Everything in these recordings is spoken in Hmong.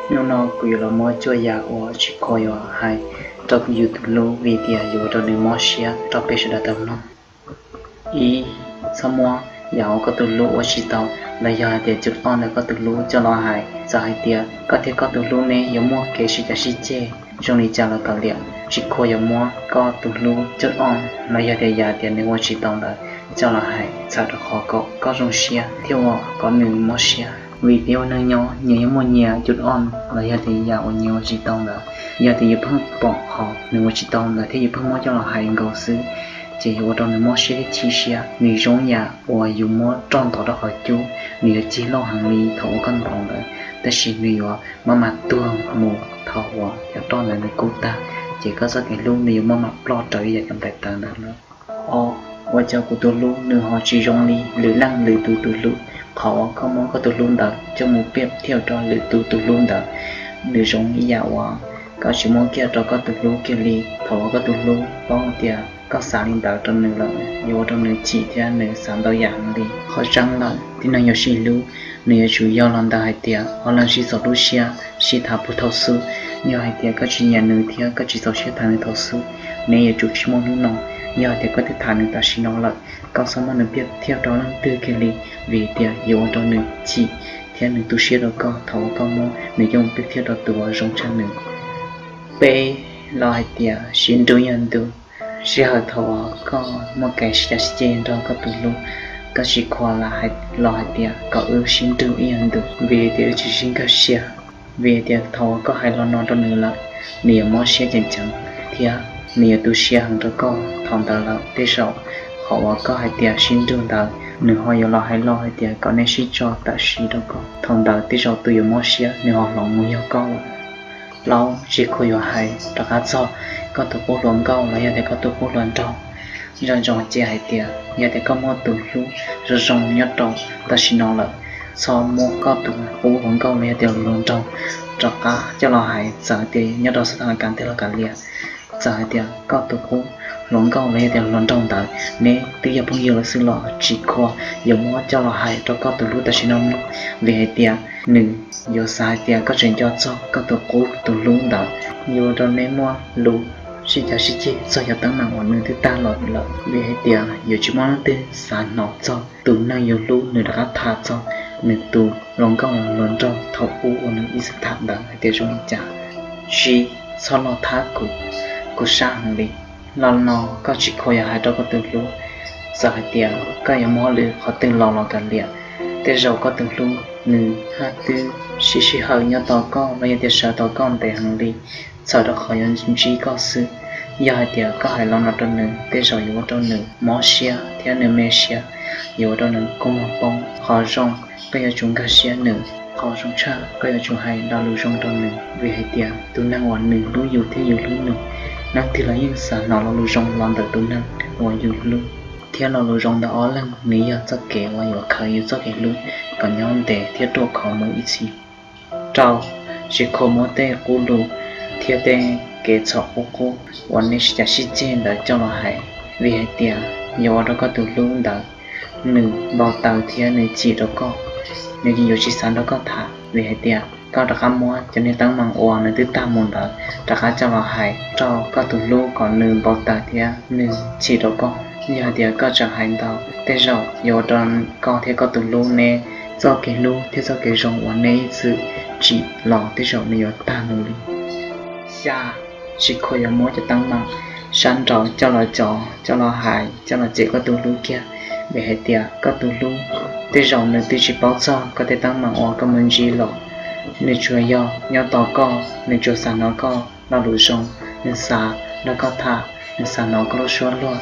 Hnub no kuv yuav los muab cuaj yam uas tsis khuam yuav hais rau yus tus hlub vim tias yuav ua rau nws mob siab rau peb sawv daws tau mloog. Ib, txhob muab yam uas koj tus hlub ua tsis tau los yog hais tias cub ob ntawm koj tus hlub coj los hais. Txawm hais tias koj thiab koj tus hlub neb yuav muaj kev sib cav sib ceg zoo li cas los kav liam, tsis khuam yuav muab koj tus hlub cub ob los yog tias yam tias nws ua tsis tau ntawd coj los hais txhawm rau qhov kom koj zoo siab thiab ua kom nws mob siab. Vim peb ua neej nyob nyias yuav muaj nyias cub ob los yog tias yam uas nyias ua tsis tau ntawd. Yog tias yus pheej pom qhov nws ua tsis tau ntawd thiab yus pheej muab coj los hais nkaus xwb, ces yuav ua rau nws mob siab thiab chim siab. Nws zoo yam uas yus muab roj ntov rau qhov cub, nws yuav cig loj heev li thaum uas koj ntov ntawd, tab sis nws yuav maj mam tuag mus thaum uas cov roj ntawd nws kub tag, ces koj txoj kev hlub nws yuav maj mam ploj raws li yam cov nplaim tawv ntawd lawm. Ob, ua cas kuv tus hlub nws ho tsis zoo li lwm leej lwm tus tus hlub? Qhov uas koj muab koj tus hlub ntawd coj mus piaj thiab rau lwm tus tus hlub ntawd, nws zoo ib yam uas koj tsis muab kiag rau koj tus hlub kiag li. Thaum uas koj tus hlub paub tias koj xav li ntawd rau nws lawm, yuav ua rau nws chim thiab nws xav ntau yam heev li. Qhov tseeb lawm, tib neeg yuav sib hlub, nws yuav tsum yog los ntawm hais tias ob leeg sib txaus lub siab sib tham puag thaum xub. Yog hais tias koj tsis nyiam nws thiab koj tsis txaus siab tham nws thaum xub, neb yuav tsum tsis muaj hnub no. Yog hais tias koj twb tham nws tam sim no lawm, koj txhob muab nws piaj thiab rau leej twg kiag li, vim tias yuav ua rau nws chim thiab nws tu siab rau koj thaum uas koj muab nws coj mus piaj thiab rau tus uas zoo tshaj nws. Peb, los hais tias sib nrug ib nyuag ntu. Sij hawm thaum uas koj muaj kev sib cav sib ceg nrog koj tus hlub, koj tsis khuam lam hais los hais tias kom wb sib nrug ib nyuag ntu, vim tias wb tsis sib nkag siab. Vim tias thaum uas koj hais lo no rau nws lawm, nws yuav mob siab ceev ceev thiab nws yuav tu siab heev rau koj. Thaum ntawd lawm tej zaum qhov uas koj hais tias sib nrug ntawd, nws ho yuav los hais lo hais tias kom nej sib tso tam sim rau koj. Thaum ntawd tej zaum tus yuav mob siab nws ho hloov mus yog koj lawm. Plaub, tsis khuam yuav hais rov qab txog koj tus qub hluas nkauj los yog tias koj tus qub hluas nraug. Nco ntsoov cia hais tias yog tias koj muaj tus hlub zoo zoo nyob rau tam sim no lawm, txhob muab koj tus qub hluas nkauj los yog tias hluas nraug rov qab coj los hais. Txawm tias nyob rau xab thas kas tej los kav liam, txawm hais tias koj tus qub hluas nkauj los yog tias hluas nraug ntawd neb twb yog phooj ywg lawm xwb los tsis khuam yuav muab coj los hais rau koj tus hlub tam sim no mloog, vim hais tias nws yuav xav hais tias koj tseem nco txog koj tus qub tus hlub ntawd. Yuav ua rau neb muaj lus sib cav sib ceg txog cov teeb meem uas nws twb tag los lawm, vim hais tias yuav tsis muaj leej twg xav hnov txog tus neeg yus hlub nws rov qab tham txog nws tus hluas nkauj hluas nraug thaum ub uas nws ib txwm tham ntawd hais tias zoo li cas. Tsib, txhob los thab kuv, kuv sab heev li. Lo no koj tsis khuam yuav hais rau koj tus hlub. Txawm hais tias koj yuav muaj hauj lwm qhov twg los los kav liam, tej zaum koj tus hlub nws haj twb siv sij hawm nyob tos koj los yog tias sawv tos koj ntev heev li, txhawm rau qhov yuav ntsib koj xwb. Yog hais tias koj hais lo no rau nws, tej zaum yuav ua rau nws mob siab thiab nws me siab, yuav ua rau nws kua muag poob. Qhov zoo, koj yuav tsum nkag siab nws. Qhov zoo tshaj, koj yuav tsum hais lo lus zoo rau nws, vim hais tias tus neeg uas nws hlub yus thiab yus hlub nws, leej twg los yeej xav hnov lo lus zoo los ntawm tus neeg uas yus hlub. Thiab lo lus zoo ntawm ob leeg nws yog txoj kev uas yuav khaws yus txoj kev hlub kom nyob ntev thiab ruaj khov mus ib txhis. Rau, tsis khuam muab tej qub lus thiab tej kev txhaum qub qub uas nej sib cav sib ceg ntawd coj los hais, vim hais tias yuav ua rau koj tus hlub ntawd nws npau taws thiab nws chim rau koj, nws yuav tsis xav nrog koj tham, vim hais tias koj rov qab muab cov niag teeb meem uas nws twb tag mus ntawd rov qab coj los hais rau koj tus hlub kom nws npau taws thiab nws chim rau koj. Yog hais tias koj tseem hais ntau, tej zaum yuav ua rau koj thiab koj tus hlub neb txoj kev hlub thiab txoj kev zoo uas neb ib txwm tsim los tej zaum nws yuav tag mus li. Xya, tsis khuam yuav muab cov teeb meem sab nraud coj los cov, coj los hais, coj los cem koj tus hlub kiag, vim hais tias koj tus hlub tej zaum nws twb tsis paub txog koj tej teeb meem uas koj mus ntsib los. Nws tsuas yog nyob tos koj, nws tsuas xav hnov koj lo lus zoo, nws xav nrog koj tham, nws xav hnov koj lub suab luag,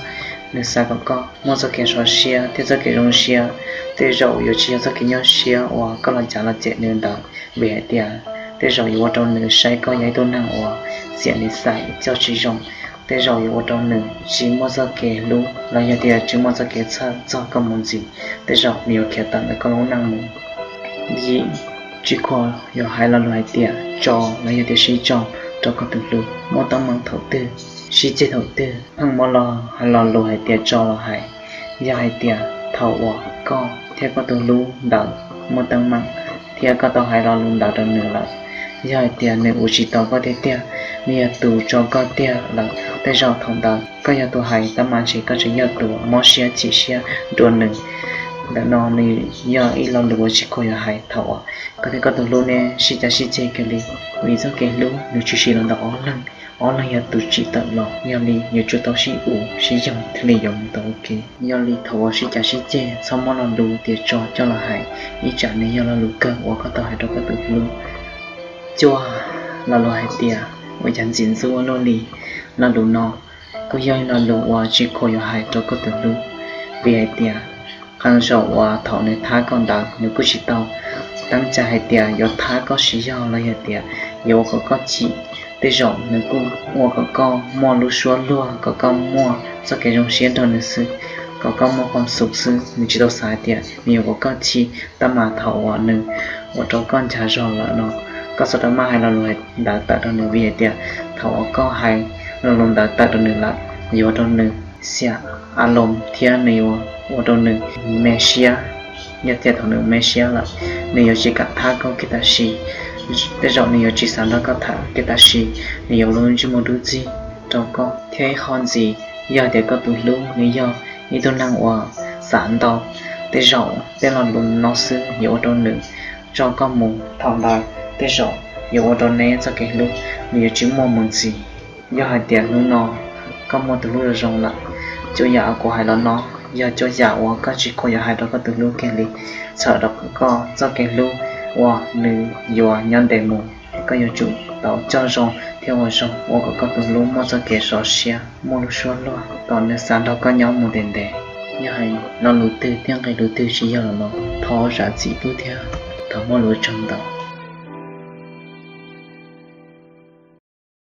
nws xav kom koj muaj txoj kev sov siab thiab txoj kev zoo siab. Tej zaum yuav tsis yog txoj kev nyuaj siab uas koj los cav los cem nws ntawd, vim hais tias tej zaum yuav ua rau nws saib koj yog ib tug neeg uas txiam li xais coj tsis zoo. Tej zaum yuav ua rau nws tsis muaj txoj kev hlub los yog tias tsis muaj txoj kev txhawj txog koj mus ntxiv. Tej zaum nws yuav khiav tawm ntawm koj lub neej mus. Yim, tsis khuam yuav hais lo lus hais tias tso los yog tias sib tso rau koj tus hlub. Muaj teeb meem thaum twg, sib ceg thaum twg, pheej muab lo hais lo lus hais tias tso los hais. Yog hais tias thaum uas koj thiab koj tus hlub ntawd muaj teeb meem thiab koj tau hais lo lus ntawd rau nws lawm, Yog hais tias nws ua tsis tau koj tiag tiag, nws yog tus tso koj tiag lawm, tej zaum thaum ntawd koj yog tus hais tab mas ntshe koj tseem yog tus mob siab chim siab dua nws. Ntawm no nws yog ib lo lus uas tsis khuam yuav hais thaum uas koj thiab koj tus hlub nej sib cav sib ceg kiag li. Vim txoj kev hlub nws tshwm sim los ntawm ob leeg, ob leeg yog tus tsim tawm los, yog li yuav tsum tau sib ua sib yoog thiaj li yuav mus tau ua ke. Yog li thaum uas sib cav sib ceg txhob muab lo lus tias tso coj los hais, ib tsam nws yog lo lus kawg uas koj tau hais rau koj tus hlub. Cuaj, lo lus hais tias ua cas ntxim ntxub ua luaj li. Lo lus no kuj yog ib lo lus uas tsis khuam yuav hais rau koj tus hlub, vim hais tias qee zaum uas thaum nws thab koj ntawd nws kuj tsis tau teeb tsa hais tias yuav thab koj siv zog los yog tias yuav ua kom koj chim. Tej zaum nws kuj ua kom koj muaj lub suab luag, kom koj muaj txoj kev zoo siab nrog nws xwb, kom koj muaj khuam xum xwb. Nws tsis tau xav hais tias nws yuav kom koj chim, tab mas thaum uas nws ua rau koj ncha zog lawm no, koj txhob rov maj hais lo lus ntawd tawm rau nws, vim hais tias thaum uas koj hais lo lus ntawd tawm rau nws lawm, yuav ua rau nws xiam a loos thiab nws yuav ua rau nws me siab. Yog tias thaum nws me siab lawm, nws yuav tsis kam thab koj kiag tam sim. Tej zaum nws yuav tsis xav nrog koj tham kiag tam sim, nws yuav ua lub ntsej muag dub ntxig rau koj. Thiab ib qho ntxiv, yog tias koj tus hlub nws yog ib tug neeg uas xav ntau, tej zaum tej lo lus no xwb yuav ua rau nws tso koj mus. Thaum ntawd tej zaum yuav ua rau neb txoj kev hlub nws yuav tsis muaj mus ntxiv. Yog hais tias hnub no koj muaj tus hlub zoo zoo lawm, cuaj yam uas kuv hais los no yog cuaj yam uas koj tsis khuam yuav hais rau koj tus hlub kiag li. Txhawm rau koj txoj kev hlub uas nws yuav nyob ntev mus, koj yuav tsum tau coj zoo thiab ua zoo ua kom koj tus hlub muaj txoj kev sov siab, muaj lub suab luag, kom nws xav nrog koj nyob mus ntev ntev. Yog hais lo lus twg thiab nqe lus twg tsis yog los no, thov zam txim pub thiab thov muab lus tsaug ntau.